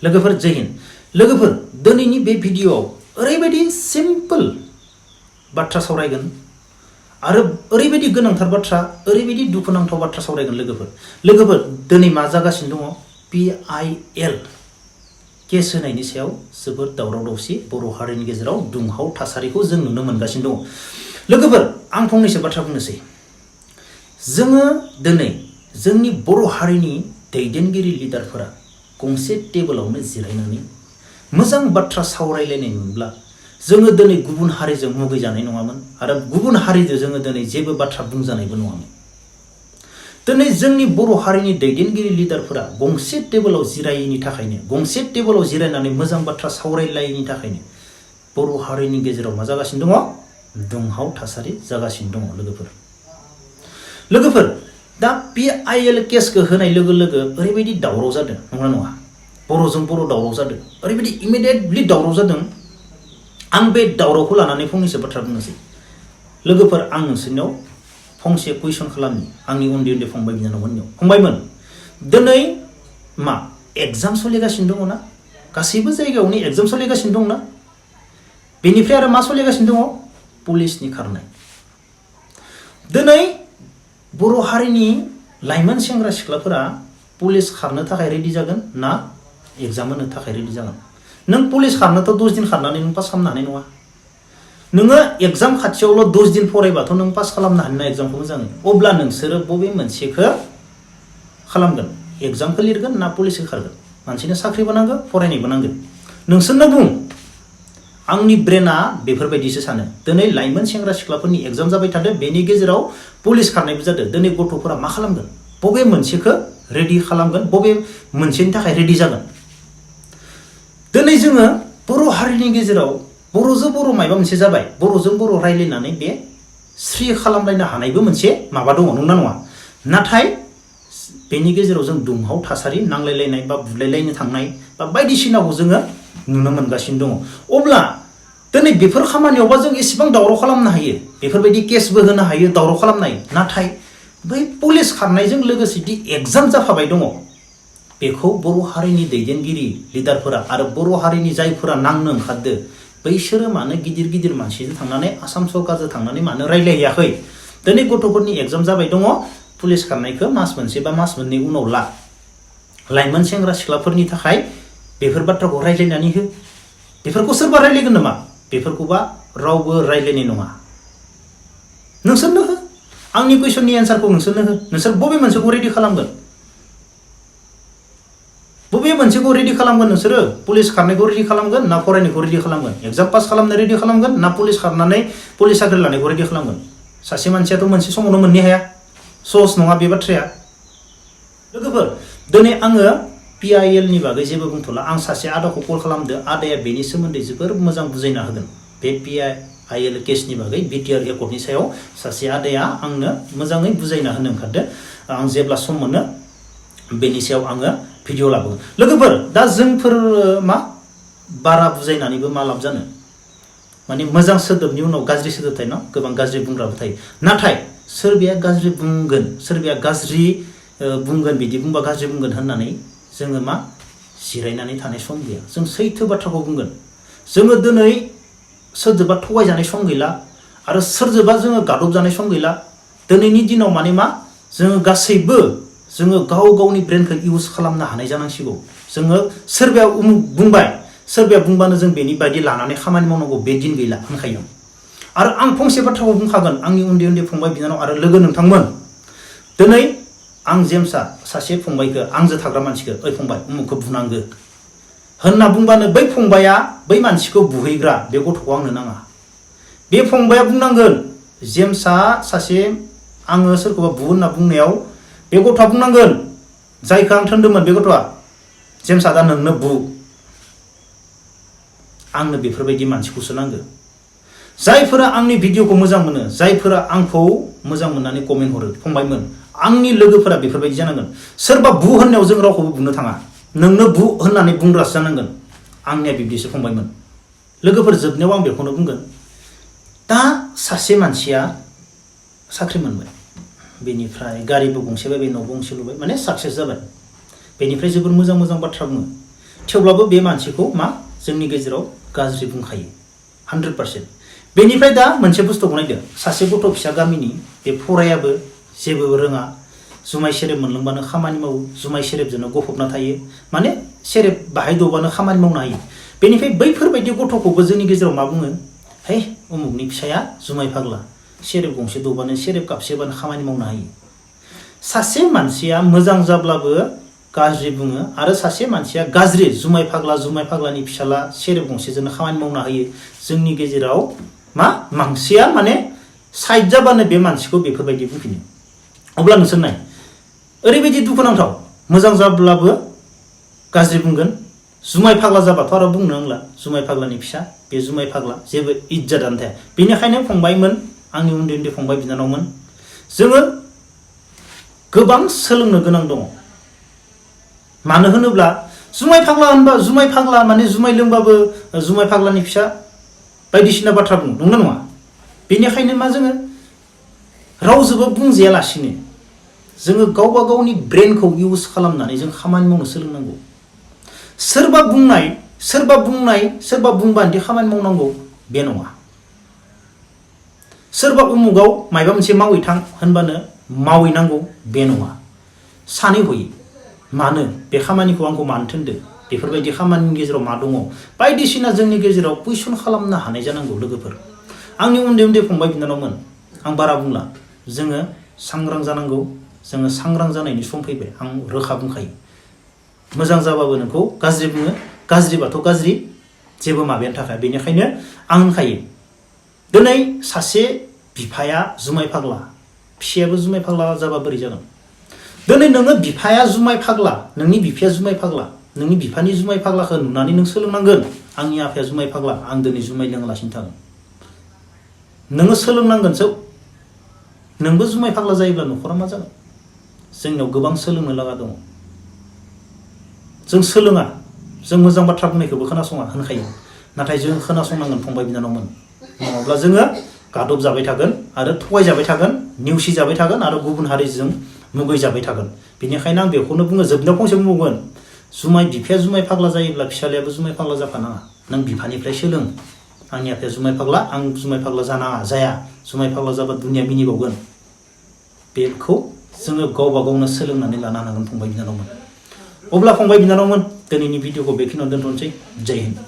लोगोफोर जय हिन्द। लोगोफोर दिनैनि बे भिडिअआव ओरैबायदि सिम्पल बाथ्रा सावरायगोन आरो ओरैबायदि गोनांथार बाथ्रा, ओरैबायदि दुखुनांथाव बाथ्रा सावरायगोन लोगोफोर दिनै मा जागासिनो दङ? PIL केस होनायनि सायाव जोबोद दावराव दावसि बर' हारिनि गेजेराव दुंहाव थासारिखौ जों नुनो मोनगासिनो दङ। लोगोफोर आं फंनैसो बाथ्रा बुंनोसै। जोङो दिनै जोंनि बर' हारिनि दैदेनगिरि लिडारफोरा गंसे टेबोलावनो जिरायनानै मोजां बाथ्रा सावरायलायनाय मोनब्ला जोङो दिनै गुबुन हारिजों मुगैजानाय नङामोन आरो गुबुन हारिजों जोङो दिनै जेबो बाथ्रा बुंजानायबो नङामोन। दिनै जोंनि बर' हारिनि दैदेनगिरि लिडारफोरा गंसे टेबोलाव जिरायैनि थाखायनो, गंसे टेबोलाव जिरायनानै मोजां बाथ्रा सावरायलायैनि थाखायनो बर' हारिनि गेजेराव मा जागासिनो दङ? दुंहाव थासारि जागासिनो दङ लोगोफोर दा PIL केसखौ होनाय लोगो लोगो ओरैबायदि दावराव जादों, नंगौना नङा? बर'जों बर' दावराव जादों, ओरैबायदि इमिडियेटलि दावराव जादों। आं बे दावरावखौ लानानै फंनैसो बाथ्रा बुंनोसै। लोगोफोर आं नोंसोरनियाव फंसे कुइसन खालामनि आंनि उन्दै उन्दै फंबाय बिनानावमोननियाव। फंबायमोन, दिनै मा एग्जाम सोलिगासिनो दङ ना? गासैबो जायगायावनो एग्जाम सोलिगासिनो दं ना? बेनिफ्राय आरो मा सोलिगासिनो दङ? पुलिसनि खारनाय। दिनै बर' हारिनि लाइमोन सेंग्रा सिख्लाफोरा पुलिस खारनो थाखाय रेडि जागोन ना एग्जाम होनो थाखाय रेडि जागोन? नों पुलिस खारनोथ' 10 दिन खारनानै नों पास खालामनो हानाय नङा। नोङो एग्जाम खाथियावल' 10 दिन फरायबाथ' नों पास खालामनो हानाय नङा एग्जामखौ मोजाङै। अब्ला नोंसोरो बबे मोनसेखौ खालामगोन? एग्जामखौ लिरगोन ना पुलिसखौ खारगोन? मानसिनो साख्रिबो नांगौ, फरायनायबो नांगोन। नोंसोरनो बुं। आंनि ब्रेना बेफोरबायदिसो सानो। दिनै लाइमोन सेंग्रा सिख्लाफोरनि एग्जाम जाबाय थादों, बेनि गेजेराव पुलिस खारनायबो जादों। दिनै गथ'फोरा मा खालामगोन? बबे मोनसेखौ रेडि खालामगोन? बबे मोनसेनि थाखाय रेडि जागोन? दिनै जोङो बर' हारिनि गेजेराव बर'जों बर' माबा मोनसे जाबाय, बर'जों बर' रायज्लायनानै बे स्रि खालामलायनो हानायबो मोनसे माबा दङ, नंगौना नङा? नाथाय बेनि गेजेराव जों दुंहाव थासारि, नांलायलायनाय बा बुलायलायनो थांनाय बा बायदिसिनाखौ जोङो नुनो मोनगासिनो दङ। अब्ला दिनै बेफोर खामानियावबा जों एसेबां दावराव खालामनो हायो, बेफोरबायदि केसबो होनो हायो, दावराव खालामनो हायो। नाथाय बै पुलिस खारनायजों लोगोसे दि एग्जाम जाफाबाय दङ, बेखौ बर' हारिनि दैदेनगिरि लिडारफोरा आरो बर' हारिनि जायफोरा नांनो ओंखारदो बैसोरो मानो गिदिर गिदिर मानसिजों थांनानै, आसाम सरकारजों थांनानै मानो रायज्लायहैयाखै? दिनै गथ'फोरनि एग्जाम जाबाय दङ, पुलिस खारनायखौ मास मोनसे बा मास मोननै उनाव ला। लाइमोन सेंग्रा सिख्लाफोरनि थाखाय बेफोर बाथ्राखौ रायज्लायनानै हो। बेफोरखौ सोरबा रायज्लायगोन नामा? बेफोरखौबा रावबो रायज्लायनाय नङा। नोंसोरनो हो। आंनि कुइसननि एन्सारखौ नोंसोरनो हो। नोंसोर बबे मोनसेखौ रेडि खालामगोन? बबे मोनसेखौ रेडि खालामगोन नोंसोरो? पुलिस खारनायखौ रेडि खालामगोन ना फरायनायखौ रेडि खालामगोन? एग्जाम पास खालामनो रेडि खालामगोन ना पुलिस खारनानै पुलिस साख्रि लानायखौ रेडि खालामगोन? सासे मानसियाथ' मोनसे समावनो मोननो हाया। सहस नङा बे बाथ्राया। लोगोफोर दिनै आङो PIL नि बागै जेबो बुंथ'ला। आं सासे आदाखौ कल खालामदो, आदाया बेनि सोमोन्दै जोबोर मोजां बुजायना होगोन। बे PIL केसनि बागै BTR एकर्डनि सायाव सासे आदाया आंनो मोजाङै बुजायना होनो ओंखारदो। आं जेब्ला सम मोनो बेनि सायाव आङो भिडिअ लाबोगोन। लोगोफोर दा जोंफोर मा बारा बुजायनानैबो मा लाब जानो? माने मोजां सोदोबनि उनाव गाज्रि सोदोब थायो ना, गोबां गाज्रि बुंग्राबो थायो। नाथाय सोरबाया गाज्रि बुंगोन, सोरबाया गाज्रि बुंगोन, बिदि बुंबा गाज्रि बुंगोन होननानै जोङो मा जिरायनानै थानाय सम गैया। जों सैथो बाथ्राखौ बुंगोन। जोङो दिनै सोरजोंबा थगायजानाय सम गैला आरो सोरजोंबा जोङो गादबजानाय सम गैला। दिनैनि दिनाव माने मा जोङो गासैबो जोङो गाव गावनि ब्रेनखौ इउज खालामनो हानाय जानांसिगौ। जोङो सोरबाया बुंबाय, सोरबाया बुंबानो जों बेनि बायदि लानानै खामानि मावनांगौ बे दिन गैला होनखायो। आरो आं फंसे बाथ्राखौ बुंखागोन आंनि उन्दै उन्दै फंबाय बिनानाव आरो लोगो नोंथांमोन। दिनै आं जेम्सआ सासे फंबायखौ, आंजों थाग्रा मानसिखौ, ओइ फंबाय उमुखखौ बुनांगो होनना बुंबानो बै फंबाया बै मानसिखौ बुहैग्रा बे गथ'खौ आंनो नाङा। बे फंबाया बुंनांगोन जेम्सआ सासे, आङो सोरखौबा बु होनना बुंनायाव बे गथ'आ बुंनांगोन, जायखौ आं थोनदोंमोन बे गथ'आ, जेम्सआ दा नोंनो बु। आंनो बेफोरबायदि मानसिखौसो नांगौ। जायफोरा आंनि भिडिअखौ मोजां मोनो, जायफोरा आंखौ मोजां मोननानै कमेन्ट हरो, फंबायमोन आंनि लोगोफोरा बेफोरबायदि जानांगोन। सोरबा बु होननायाव जों रावखौबो बुंनो थाङा, नोंनो बु होननानै बुंग्रासो जानांगोन। आंनिया बिब्दिसो फंबायमोन। लोगोफोर जोबनायाव आं बेखौनो बुंगोन, दा सासे मानसिया साख्रि मोनबाय, बेनिफ्राय गारिबो गंसे बायबाय, न'बो गंसे लुबाय, माने साक्सेस जाबाय। बेनिफ्राय जोबोर मोजां मोजां बाथ्रा बुङो। थेवब्लाबो बे मानसिखौ मा जोंनि गेजेराव गाज्रि बुंखायो 100%। बेनिफ्राय दा मोनसे बुस्थुखौ नायदो सासे गथ' फिसा गामिनि बे फरायाबो जेबो रोङा जुमाय सेरेब मोनलोंबानो खामानि मावो जुमाय सेरेबजोंनो गफबना थायो माने सेरेब बाहाय दौबानो खामानि मावनो हायो। बेनिफ्राय बैफोरबायदि गथ'खौबो जोंनि गेजेराव मा बुङो है उमुकनि फिसाया जुमाय फाग्ला सेरेब गंसे दौबानो सेरेब कापसेबानो खामानि मावनो हायो। सासे मानसिया मोजां जाब्लाबो गाज्रि बुङो आरो सासे मानसिया गाज्रि जुमाय फाग्लानि फिसाला सेरेब गंसेजोंनो खामानि मावनो हायो। जोंनि गेजेराव मा मानसिया माने साइड जाबानो बे मानसिखौ बेफोरबायदि बुंफिनो। अब्ला नोंसोर नाय ओरैबायदि दुखुनांथाव मोजां जाब्लाबो गाज्रि बुंगोन जुमाय फाग्ला जाबाथ' आरो बुंनो नांला जुमाय फाग्लानि फिसा बे जुमाय फाग्ला जेबो इज्जतआनो थाया। बेनिखायनो फंबायमोन आंनि उन्दै उन्दै फंबाय बिनानावमोन जोङो गोबां सोलोंनो गोनां दङ। मानो होनोब्ला जुमाय फाग्ला होनबा जुमाय फाग्ला माने जुमाय लोंबाबो जुमाय फाग्लानि फिसा बायदिसिना बाथ्रा बुङो नंगौना नङा? बेनिखायनो मा जोङो रावजोंबो बुंजायालासिनो जोङो गावबा गावनि ब्रेनखौ इउज खालामनानै जों खामानि मावनो सोलोंनांगौ। सोरबा बुंबानोदि खामानि मावनांगौ बे नङा। सोरबा उमुगाव मायबा मोनसे मावहैथां होनबानो मावहैनांगौ बे नङा। सानै हयै मानो बे खामानिखौ आंखौ मानो थिनदो बेफोरबायदि खामानिनि गेजेराव मा दङ बायदिसिना जोंनि गेजेराव कुइसन खालामनो हानाय जानांगौ। लोगोफोर आंनि उन्दै उन्दै फंबाय बिनानावमोन आं बारा बुंला जोङो सांग्रां जानांगौ। जोङो सांग्रां जानायनि सम फैबाय आं रोखा बुंखायो। मोजां जाबाबो नोंखौ गाज्रि बुङो गाज्रिबाथ' गाज्रि जेबो माबायानो थाखाय। बेनिखायनो आं होनखायो दिनै सासे बिफाया जुमाय फाग्ला फिसायाबो जुमाय फाग्ला जाबा बोरै जागोन? दिनै नोङो बिफाया जुमाय फाग्ला नोंनि बिफाया जुमाय फाग्ला नोंनि बिफानि जुमाय फाग्लाखौ नुनानै नों सोलोंनांगोन आंनि आफाया जुमाय फाग्ला आं दिनै जुमाय लोङालासिनो थागोन। नोङो सोलोंनांगोनसो नोंबो जुमाय फाग्ला जायोब्ला न'खरा मा जागोन? जोंनियाव गोबां सोलोंनो लागा दङ। जों सोलोङा जों मोजां बाथ्रा बुंनायखौबो खोनासङा होनखायो नाथाय जों खोनासंनांगोन फंबाय बिनानावमोन नङाब्ला जोङो गादब जाबाय थागोन आरो थगायजाबाय थागोन नेवसि जाबाय थागोन आरो गुबुन हारिजों मुगैजाबाय थागोन। बेनिखायनो आं बेखौनो बुङो जोबनायाव फंसे बुंगोन बिफाया जुमाय फाग्ला जायोब्ला फिसालायाबो जुमाय फाग्ला जाफानाङा। नों बिफानिफ्राय सोलों आंनि आफाया जुमाय फाग्ला आं जुमाय फाग्ला जाया जुमाय फाग्ला जाबा दुनिया मिनिबावगोन। बेखौ जोङो गावबा गावनो सोलोंनानै लानो हानांगोन फंबाय बिनानावमोन। अब्ला फंबाय बिनानावमोन दिनैनि भिडिअखौ बेखिनियावनो दोनथ'नोसै। जय हिन्द।